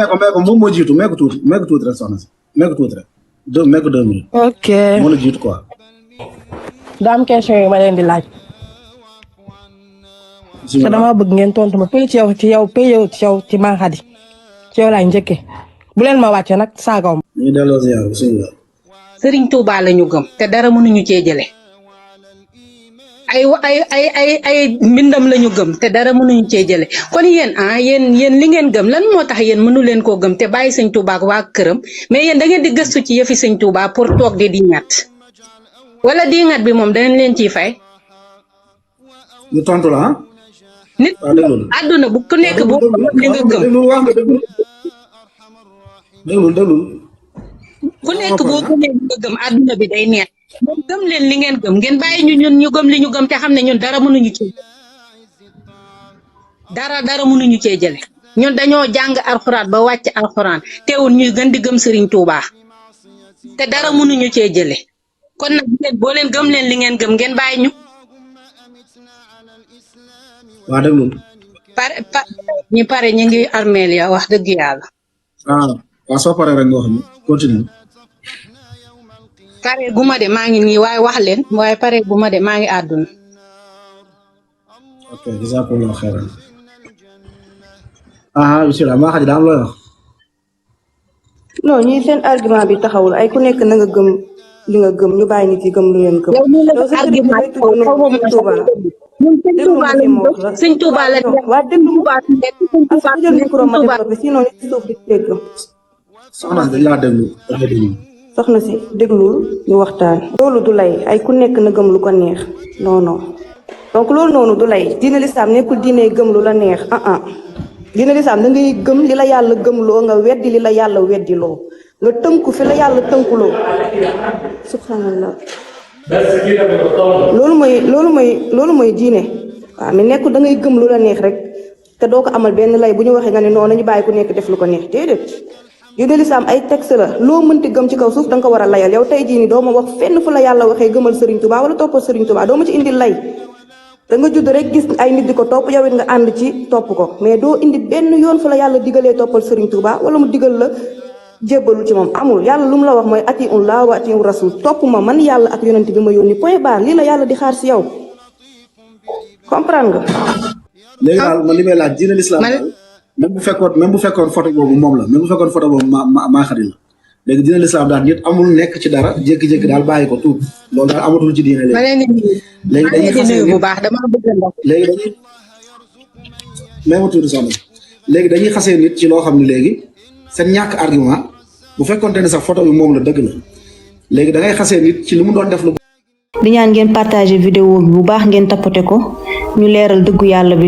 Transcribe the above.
ko moom moo jiitu mee ko tuuti rek soxna si mee ko tuuti rek 2 minutes. ok moo la jiitu quoi. daa am question yu ma leen di laaj. te dama bëgg ngeen tontu ma pël ci yow ci Mame Khady ci yow laay njëkkee bu leen ma wàcce nag saagaw ma. ñu delloo ziar bismillah. Sëriñ Tuuba la ñu gëm te dara mënuñu cee jële ay mbindam la ñu gëm te dara mënuñu cee jële kon yéen li ngeen gëm lan moo tax yéen mënu leen koo gëm te bàyyi sëñ Tuuba ak waa këram mais yéen da ngeen di gëstu ci yëfi sëñ Tuuba pour toog di diŋat wala diŋat bi moom danañ leen ciy fay. ñu tontu la nit àdduna bu ku nekk boo li nga gëm déglul ku nekk boo gëmee li nga gëm àdduna bi day neex moom gëm leen li ngeen gëm ngeen bàyyi ñun ñu gëm li ñu gëm te xam ne ñun dara mënuñu cee dara mënuñu cee jële ñun dañoo jàng alxuraan ba wàcc alxuraan teewul ñuy gën di gëm Serigne Touba te dara mënuñu cee jële kon nag boo leen gëm leen li ngeen gëm ngeen bàyyi ñu. waa déglul. ñi pare ñu ngi armeel ya wax dëgg yàlla. waaw soo paree rek nga wax ni continue. pare gu ma de maa ngi nii waaye wax leen waaye pare gu ma de maa ngi àdduna. ok jazakallahu xayran. bismillah Mame Khady daa am looy wax. non ñii seen argument bi taxawul ay ku nekk na nga gëm li nga gëm ñu bàyyi nit yi gëm lu leen gëm. yow sa argument sëñ Touba la waa déglu jël micro ma développé sinon nit ci suuf di dégg. soxna si dañ laa déglu. soxna si déglul ñu waxtaan. loolu du lay ay ku nekk na gëm lu ko neex non donc loolu noonu du lay diine lislaam nekkul diine gëm lu la neex diine lislaam da ngay gëm li la yàlla gëmloo nga weddi li la yàlla weddiloo nga tënku fi la yàlla tënkuloo subhanallah loolu mooy diine waaw mais nekkul da ngay gëm lu la neex rek te doo ko amal benn lay bu ñu waxee nga ne noonu nañu bàyyi ku nekk def lu ko neex déedéet diine lislaam ay texte la loo mënti gëm ci kaw suuf da nga ko war a layal yow tey jii nii doo ma wax fenn fu la yàlla waxee gëmal Serigne Touba wala toppal Serigne Touba doo ma ci indi lay da nga judd rek gis ay nit di ko topp yow it nga ànd ci topp ko mais doo indi benn yoon fu la yàlla digalee toppal Serigne Touba wala mu digal la jébbalu ci moom amul yàlla lu mu la wax mooy atiiullah wa atiiur rasul topp ma man yàlla ak yonent bi ma yónni point barre lii la yàlla di xaar si yow comprendre nga. léegi daal man li may laaj diine l'islam même bu fekkoon photo boobu moom la même bu fekkoon photo boobu Mame Khady la léegi diine l'islam daal nit amul nekk ci dara jékki-jékki daal bàyyi ko tuub loolu daal amatul ci diine léegi dañuy xasee bu baax dama bëgg ndox léegi dañuy même tuuti soxna léegi dañuy xasee nit ci loo xam ne léegi seen ñàkk argument bu fekkoonte ne sax photo bi moom la dëgg la léegi da ngay xasee nit ci li mu doon def lu di ñaan ngeen partager vidéo bi bu baax ngeen tapoter ko ñu leeral dëggu yàlla bi